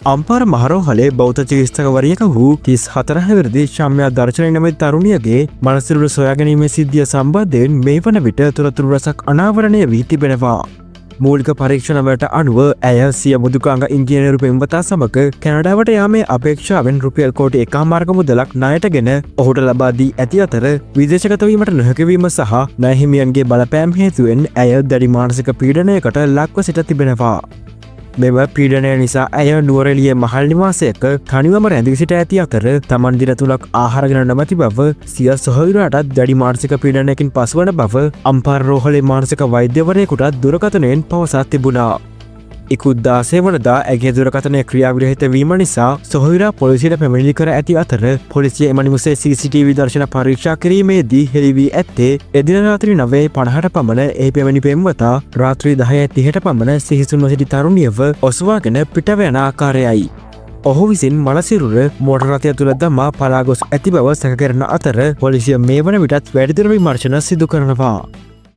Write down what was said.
අම්පාර මහරෝහලේ බෞද්ධ චිකිත්සකවරියක වූ 34 හැවිරිදි ශම්යා දර්ශනය නැමැති තරුණියගේ මළසිරුර සොයාගැනීමේ සිද්ධිය සම්බන්ධයෙන් මේ වන විට තොරතුරු රැසක් අනාවරණය වී තිබෙනවා. මූලික පරීක්ෂණවලට අනුව ඇය සිය මෘදුකාංග ඉංජිනේරු පෙම්වතා සමග කැනඩාවට යාමේ අපේක්ෂාවෙන් රුපියල් කෝටි 1.5ක මුදලක් ණයටගෙන ඔහුට ලබා දී ඇති අතර, විදේශගත වීමට නොහැකි වීම සහ ණය හිමියන්ගේ බලපෑම් හේතුවෙන් ඇය දැඩි මානසික පීඩනයකට ලක්ව සිට තිබෙනවා. මෙම පීඩනය නිසා ඇය නුවරඑළිය මහල් නිවාසයක තනිවම රැඳී සිට ඇති අතර, තමන් දින 3ක් ආහාරගෙන නොමැති බව, සිය සොහොයුරාටත් දැඩි මානසික පීඩනයකින් පසුවන බව අම්පාර රෝහලේ මානසික වෛද්‍යවරයෙකුටත් දුරකථනයෙන් පවසා තිබුණා. ඉකුත් 16 වනදා ඇගේ දුරකථනය ක්‍රියාවිරහිත වීම නිසා සොහොයුරා පොලිසියට පැමිණිලි කර ඇති අතර, පොලිසිය එම නිවසේ CCTV දර්ශන පරීක්ෂා කිරීමේදී හෙළි වී ඇත්තේ එදින රාත්‍රී 9:50ට පමණ ඒ පැමිණි පෙම්වතා රාත්‍රී 10:30ට පමණ සිහිසුන්ව සිටි තරුණියව ඔසවාගෙන පිටව යන ආකාරයයි. ඔහු විසින් මළසිරුර මෝටර් රථය තුළ දමා පලා ගොස් ඇති බව සැක කරන අතර, පොලිසිය මේ වන විටත් වැඩිදුර විමර්ශන සිදු කරනවා.